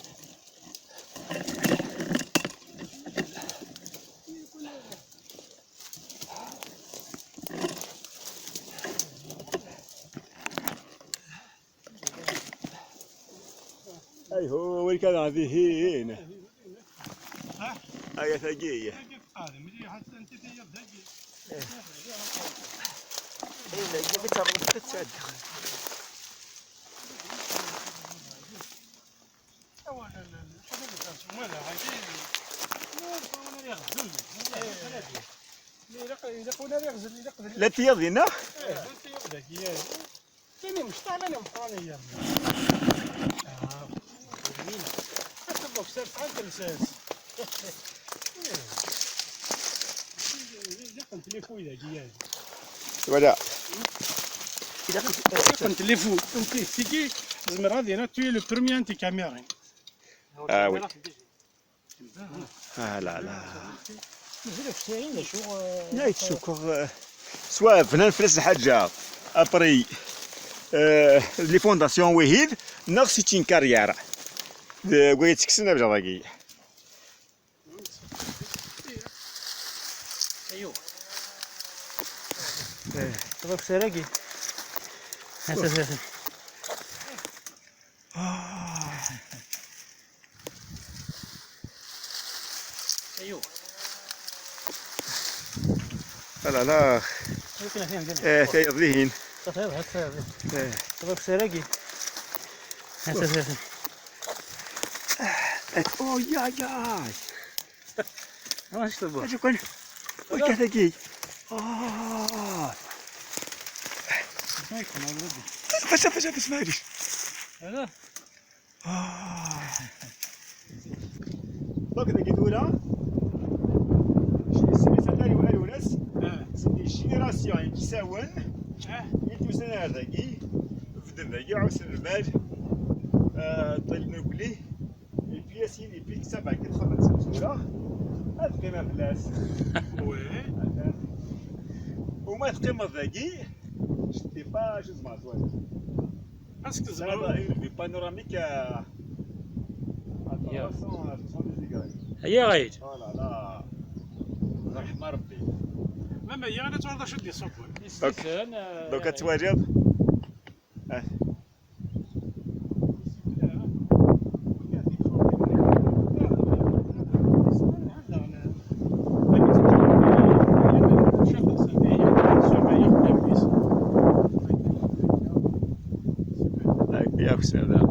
هو وين كان هذه هنا؟ هيا ثقيل. لا تيضينا. ثاني مش طالع لهم ثاني يا. آه. حتى البوكسر تعال جلسات. إيه. إيه، كنت لي فوي ذاك يا. ولا. إذا كنت، كنت لي فو، كنت تيجي، زمر هذه أنا، tu es le premier anti caméra. آه، oui. آه، لا، لا. لا، يتشكر، آه، سواء بنان فلس الحاجة، أبري، آه، les fondations وهيد، ناغ c'est une carrière. د-، ويتكسن أبجا ضاقي. أيوه. آه. تبارك سراقي. هات، هات، هات. آه. أيوه. لا، لا. يمكن فين، فين؟ إيه، تيض ليهين. صافي، هات، صافي. إيه. تبارك سراقي. هات، هات، هات. أوه، يا، يا. واش تبغى؟ أجو كان. وي كان ثقيل. آه. ما يكون هذا. فاش، فاش، فاش ما يجيش. هذا؟ آه. دونك ديك الأولى. شنو السيمي ساتاري وألوناس؟ آه. سيدي جينيراسيون يتساون. آه. يدوزنا هذاكي. بدل ذاكي عاوز المال. آه، طيب نقولي. البياسين يبيك سبعة كي تخلص الصورة. هاد قيمة بلاس. وي. وما تقيمة ذاكي. شتي با جوج مع زواج. Parce que زعما زعما une vue panoramique à, à trois cents, à soixante-dix degrés. هي غايت. Oh là là. رحمة ربي. ماما، هي أنا تعرض شدي صبر. دوك، دوك تواجد. آه. ياك سلام.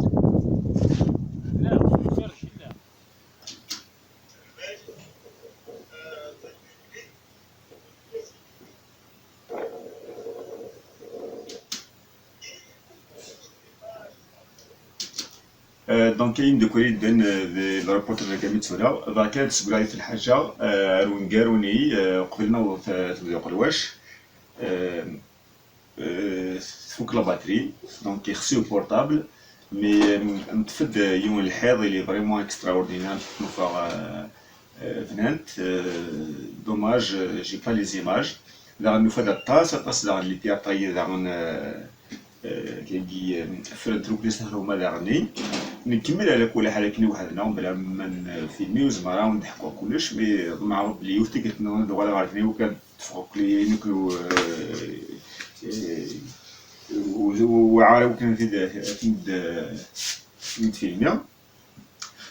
آه، دونك كاين دوك اللي دان، آه، ذي الريبورتاج اللي كان متسولا، دونك كانت تسقل عليه في الحاجه، آه، رونكاروني، آه، قبل ما نوض، آه، تبدا قلواش. آه، آه، تفك لا باتري، دونك يخسيو بورطابل، مي، آه، نتفد يوم الحيض اللي فريمون اكستراوردينير، نوفا، آه، آه، بنات، آه، دوماج، آه، جي با لي زيماج. داغن نوفا دا طاس، طاس داغن لي بيا طايي داغن، آه، آه، كيجي، آه، فرد روك لي سهر هما داغني. نكمل على كل حال كني وحدنا بلا ما نفيلمي وزمارة ونضحكو كلش، مي معروف بلي يوث تيكت نون دوغالا غارتني وكان تفوق لي نكلو، آه، آه، و-، و-، وعارف كان في د-، في د-، في د فيلميا.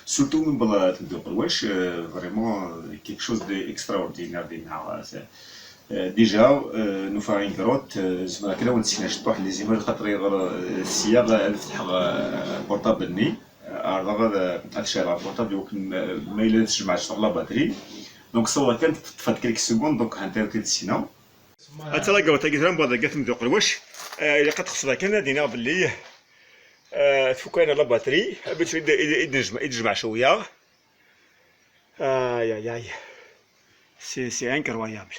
سورتو من بلا تبدو قلواش، آه، فريمون كيك شوز دي اكستراوردينير دي مع، آه، ديجا، آه، نوفا غين كروت، آه، زعما كذا ونسينا شطوح لي زيماج خاطر يغر، آه، السياق، آه، نفتح، آه، بورطابل ني، آه، عرض غير، آه، هاد الشيء على بورطابل يمكن، آه، ما إلا تجمع شطوح لا باتري. دونك صور كانت تطفى كيلك سكوند، دونك هانتر كنت سينا. هاد تلاقاو تاقي تران بوضع قاتم ذو قلواش. آه، إلا قد خصنا كان دينا باللي، آه، تفكينا لا باتري، باش يد-، يد-، يد نجمع، يد نجمع شوية. آي، آي، آي. C'est, c'est incroyable.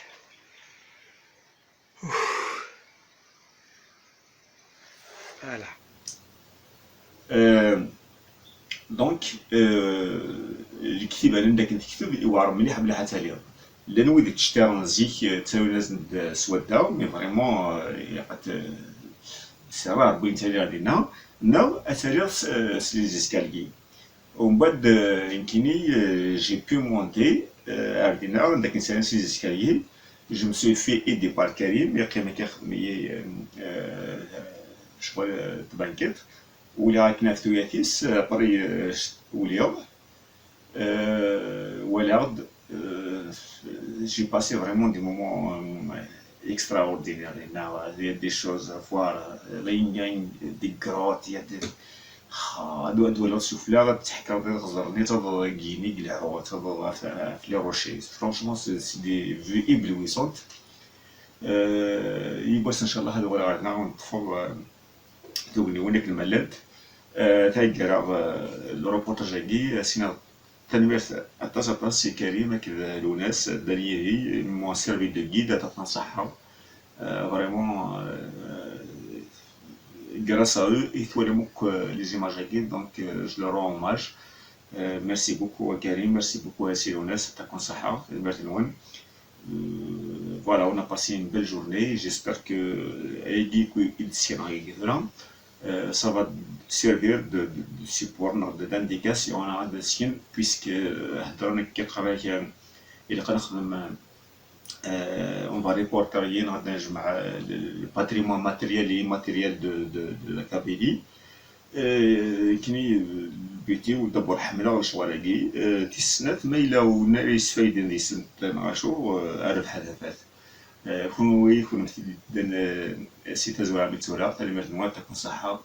Voilà. آه، دونك، آه، الكتيبة اللي عندك تكتب يوعر مليح بلا حتى ليها. لأن ويدي تشتغل زيك، آه، تساوي ناس ند سودا، مي فريمون، آه، يقت، آه، سي راه بوين تالي غادي نا، نا أتالي س-، آه، سلي زيسكالكي. ومن بعد، آه، يمكنني، آه، j'ai pu monter، آه، عرفتي، نعاود داك نسالي سي زيسكاليي. Je me suis fait aider par Karim، يا قيمة كيخدم لي، آه، آه، شغل، آه، تبانكيت. Uliɣ akken ɣef tuyat-is, après, euh, uliɣ, euh, walaɣ-d, euh, j'ai passé vraiment des moments, euh, extraordinaires. Il y a des choses à voir, euh, il y a des grottes, il y a des, ah, ad, ad waliɣ sufella, ad teḥkaḍ iɣẓer-nni, taḍ gini lɛuɣ, taḍ ɣef, ɣef les rochers. Franchement, c'est, c'est des vues éblouissantes. Euh, yiwwas, inchallah, ad uɣaleɣ ɣer da, ad ṭṭfeɣ, euh, tugniwin akken ma llant. Euh, taggara, euh, le reportage-agi, euh, sina tanemmirt aṭas, aṭas i Karim akked Lwennas, Dan Yihi, m'ont servi de guide, ad aɣ-ten ṣaḥḥeɣ. Euh, vraiment, euh, grâce à eux, i twalam akk, euh, les images-agi, donc, euh, je leur rends hommage. Euh, merci beaucoup à Karim, merci beaucoup à Si Lwennas, ad aɣ-ten ṣaḥḥeɣ, tanemmirt-nwen. Euh, voilà, on a passé une belle journée. J'espère que, euh, ayagi i d-ssirɣ tura, euh, ça va servir de, de, de support, non, de, d'indication à Dassin, puisque, euh, هضرنا كي قبل كان إلا كان نخدم, euh, on va reporter غدا نجمع, euh, le, le patrimoine matériel et immatériel de, de, de la Kabylie. Euh, كني, euh, بيتي ودبر حملة lecɣal-agi. Euh, tis snat, ma yella win ara yesfayden deg-sent neɣ acu, euh, a rrbeḥ a tafat. Euh, kunwi, kunemti d-, d-, euh, si tazwara mi d-tura, tanemmirt-nwen, ad aɣ-ten ṣaḥḥeɣ.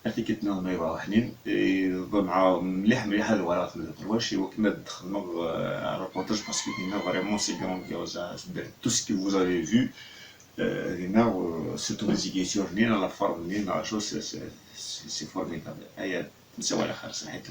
Ar tikkelt-nniḍen ma yebɣa uḥnin, euh, ḍemɛeɣ mliḥ, mliḥ ad uɣaleɣ ɣer Tmurt n Leqrwac, i wakken ad d-xedmeɣ, euh, reportage, parce que dinna vraiment c'est grandiose, hein. C'est-à-dire tout ce que vous avez vu, euh, dinna, euh, surtout les écritures-nni, la forme-nni, neɣ acu, c'est, c'est, c'est, c'est formidable. Aya, nsawal axir, ṣaḥit.